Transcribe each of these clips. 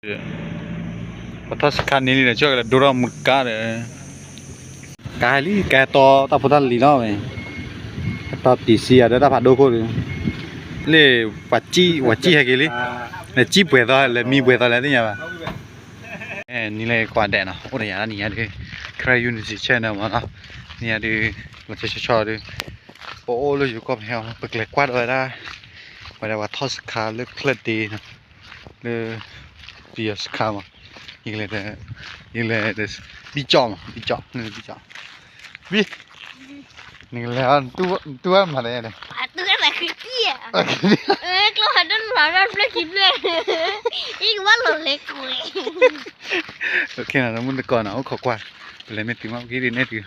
ပထီၣ်စခါန့ၣ်လံဒီး ကၠီၣ်ကလဲၤဒိထီၣ်မုၢ်ကါဒီး ကဟဲလံ ကဟဲတီတၢ်ဖိတၢ်လံၤလီၤဝဲ, ကတီၤတံၤစံယၤဒီးတၢ်ဖးဒိၣ်ခိၣ်ဒီး, လၢ ပှၤစံၣ် ပှၤစံၣ်ဟဲက့ၤလံ, လဲၤစံၣ်ပှဲၤသီ လဲၤမံပှဲၤသီလဲၣ်သ့ၣ်ညါဘၣ်. နံၤလၢကွၢ်ဒဲးနီၤ အိၣ်တယၤတနံၤညါဒီး Karen Unity channel မးနီၤ, နံၤညါဒီး လီၤဆီဆီဒီး ပအိၣ်လၢယိၤကီၢ်ပူၤ ပကလဲၤကွၢ်ဒီးဝဲဒၣ် ဝဲဒၣ်ပှၤထီၣ်စခါလၢချၢၣ်ဒ့နီၤ လၢ ပယီၤစခါမး, ယကလဲၤ ယကလဲၤ ဘံၣ်ကၠီၣ်မး ဘံၣ်ကၠီၣ် ဘံၣ်ကၠီၣ် ဘံၣ် နကလဲၤ တူၢ်ဝဲမၤလဲၣ်ဒီး ကျိဖးဒိၣ်လီၤဖျၢၣ်ခံဖျၢၣ် အကဘၣ်လီၤလဲၤကွဲး မုၢ်တကိးနီၤ အိၣ်ခိးကွၢ် ပလဲၤမ့ၢ်တုၤမးက့ၤဒ်န့ၣ်တုၤ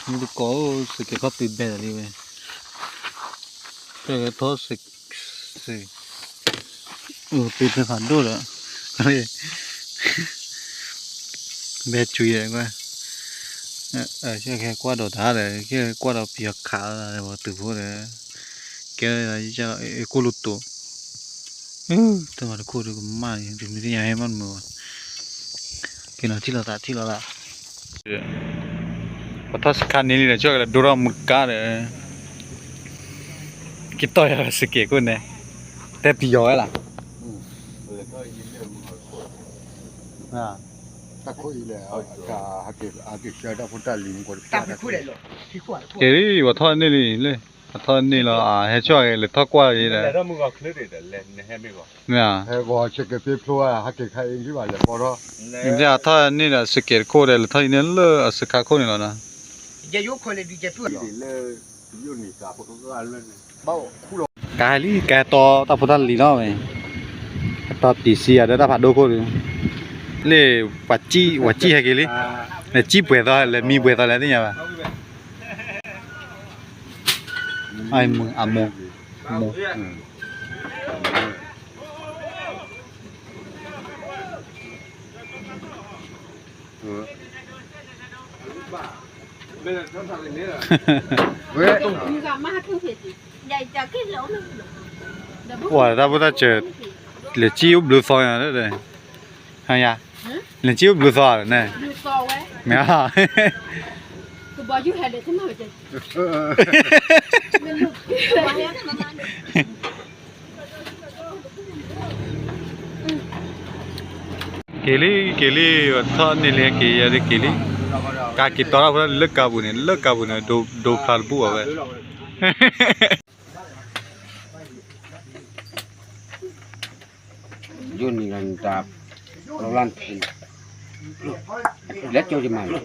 မုၢ်တကိးဧၢ စကဲးခီပ့ၤဘဲလီၤလံဝဲ ကဲထီၣ်စ့း ပ့ၤဖဲဖးဒိၣ်ဒီး ဘဲကွံာ်ဒီးကွၢ် ကဲကွၢ်ဒီးတၢ်ဒီး ကဲကွၢ်ဒီးပယီၤခးလီၤဒီး ပှၤတုၤဖိဒီး ကဲ ကိၣ်လိၣ်တိာ် တၢ်မၤတခိၣ်ဒီးကမၣ်န့ၣ် တုၤမ့ၢ်သ့ၣ်ညါဟဲမးတမုာ်ဘၣ် ကဲနီၤ ထံၣ်လိာ်သး ထံၣ်လိာ်သး ပထီၣ်စခါန့ၣ်လံဒီး ကၠီၣ်ကလဲၤဒိထီၣ်မုၢ်ကါဒီး က့ၤတီၢ်ယၤစကဲးခိၣ်န့ၣ် တဲပယီၤဝဲလီၤ တၢ်ခိၣ်အံၤလဲၣ် အက့ၤဆှၢတၢ်ဖိတၢ်လံၤမူကီးတပျၢ်တၢ်ခိၣ် က့ၤလံ ပှၤထီၣ်န့ၢ်လံ လၢ ပှၤထီၣ်န့ၢ်လီၤ ဟဲဆှၢက့ၤ လဲၤထီၣ်ကွၢ်ယဲဒီး မ့ၢ်ဧါ ဟဲဂီၤစကဲးဖ့ဖျိဧါ ဟဲက့ၤခါအံၤဘၣ်လဲၤဘီထီၣ် မ့ၢ်အထီၣ်န့ၢ်ဒီးစကဲးတခိၣ်ဒီး လဲၤထီၣ်အံၤန့ၣ်လၢအစခါခိၣ်န့ၣ်လီၤနီၤ ကဟဲလံ ကဟဲတီတၢ်ဖိတၢ်လံၤလီၤဝဲ ကတီၤတံၤစံယၤဒီး တၢ်ဖးဒိၣ်ခိၣ်ဒီး လၢ ပှၤစံၣ် ပှၤစံၣ်ဟဲက့ၤလံ လဲၤစံၣ်ပှဲၤသီ လဲၤမံပှဲၤသီလဲၣ်သ့ၣ်ညါဘၣ် အမိၢ် အမိၢ် ဝဲ ပှၤတၢ်ဖိတၢ်စၢၤ လဲၤစံၣ်အိၣ်ဘျုးသီညါ ဟါယၤ လဲၤစံၣ်အိၣ်ဘျုးသီန့ၣ် မ့ၢ် က့ၤလံ က့ၤလံ ထီၣ်န့ၢ်လံ က့ၤယၤဒ်က့ၤလံ ကးက့ၤတီထီၣ်ဖိလၢကါပူၤန့ၣ် လၢကါပူၤန့ၣ် ဒိဖျါတဘူၣ်ဘၣ်ဝဲ ယိၤနံၤလၢနတၢ် လီၤလၢနဖဲန့ၣ် လဲၤကၠိယမၤန့ၣ်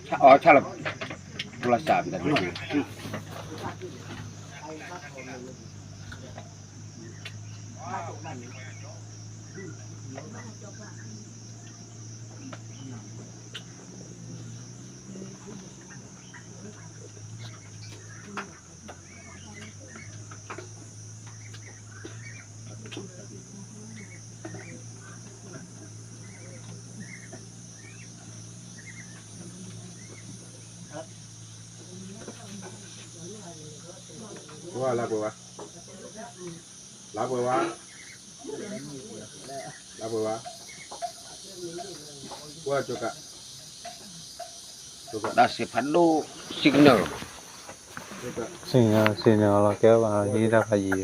ဆါအီၤဆါလီၤ လီၤစၢ်မတၤဒ် ဝါ လါပှဲၤဝါ လါပှဲၤဝါ လါပှဲၤဝါ ဝါ ကၠိက တၢ်စံးဖးဒိၣ် signal signal signal လီၤကဲဘၣ် ဟံးတၢ်ဖးယံၤ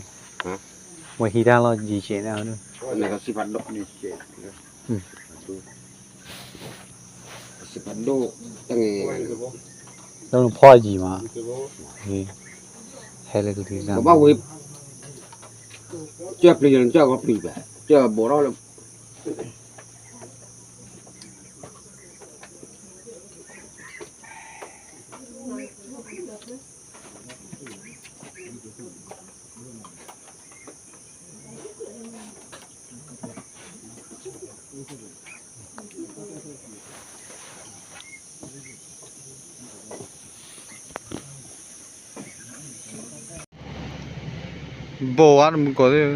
ဝဲဟံးတၢ်လီၤယံၤကဲးန့ၣ် စံးဖးဒိၣ် တၢ်ဖီယံၤမး ဟဲလၢကလံၤ ဘၣ်ဝဲ ကၢပျံၤ ကၢဂီၤပျံၤဘၣ် ကၢဘိးထီၣ်လၢ ဘိးဝါတမူကီးသ့ၣ်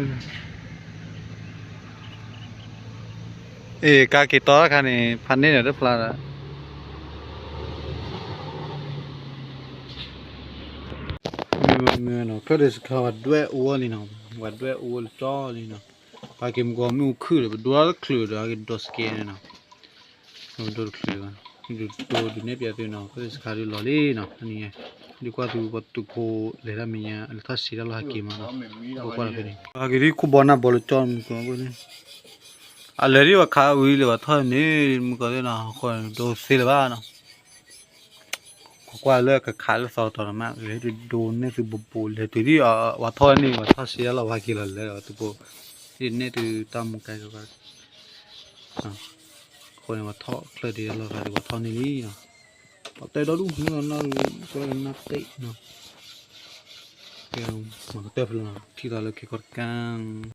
အ့ၣ် ကါက့ၤတီတၢ်ခါန့ၣ် ဖးန့ၢ်ဒီးတဖျါဒီး မ့ၢ်နီၤ ကၢၢ်ဒိၣ်စခါ ပှၤဒွဲၣ်အူဝဲလံနီၤ ပှၤဒွဲၣ်အူဝဲလံကၠီလံနီၤ ဟဲက့ၤမုၢ်ကီၢ်မ့ၣ်အူခုၣ်ဒီး ပဒိတချုးဒီး ဟဲက့ၤဒိးစကဲန့ၣ်နီၤ, ဒိတချုးဘၣ်, ဒိဒိးနဲၣ်ပျးသုနီၤ, ခီၣ်စခါဒုးလီၤလံနီၤ, န့ၣ် ဒုးကွၢ်သုပှၤသုးဖိလဲၤတၢ်မဲာ်ညါ လဲၤထီၣ်စံးတၢ်လီၢ်ဟဲက့ၤမးနီၤ, ကွၢ်ကွၢ်ဖဲန့ၣ် ဟဲက့ၤဒ်ခိၣ်ဘီနၢ်ဘီလၢကၠီမုၢ်ကီၢ်န့ၣ်, အလဲၤဒ်ပှၤခးဝံၤလၢပှၤထီၣ်န့ၣ် မုၢ်ကီၢ်သ့ၣ်နီၤ, ဃိဒိသ့လၢၤဘၣ်နီၤ ကွၢ်ကွၢ်လၢကခးလၢသီတီၤတမး လဲၤဒိးနဲၣ်သုဘိးဘိး လဲၤတုၤဒ် ပှၤထီၣ်န့ၣ် ပှၤထီၣ်စံးတၢ်လီၢ် ပှၤဟဲက့ၤလီၤလဲၤဒီးသုးဖိ, ဒ်နဲၣ်သုတၢ်မူကါကီး, အဃိန့ၣ် ပှၤထီၣ်ချၢဒ်တၢ်လီၢ်ဂၤဒီး ပှၤထီၣ်န့ၢ်လံနီၤ, ပှၤတဲဒီဒူၣ်မုၢ်နီၤ နၢ်ရံၣ် ကွဲနၢ်တ့ၢ်နီၤ, ကဲ မၤကတၢၢ်ဖဲလီၤနီၤ ထံၣ်သးလၢခဲကီၢ်တကၢ်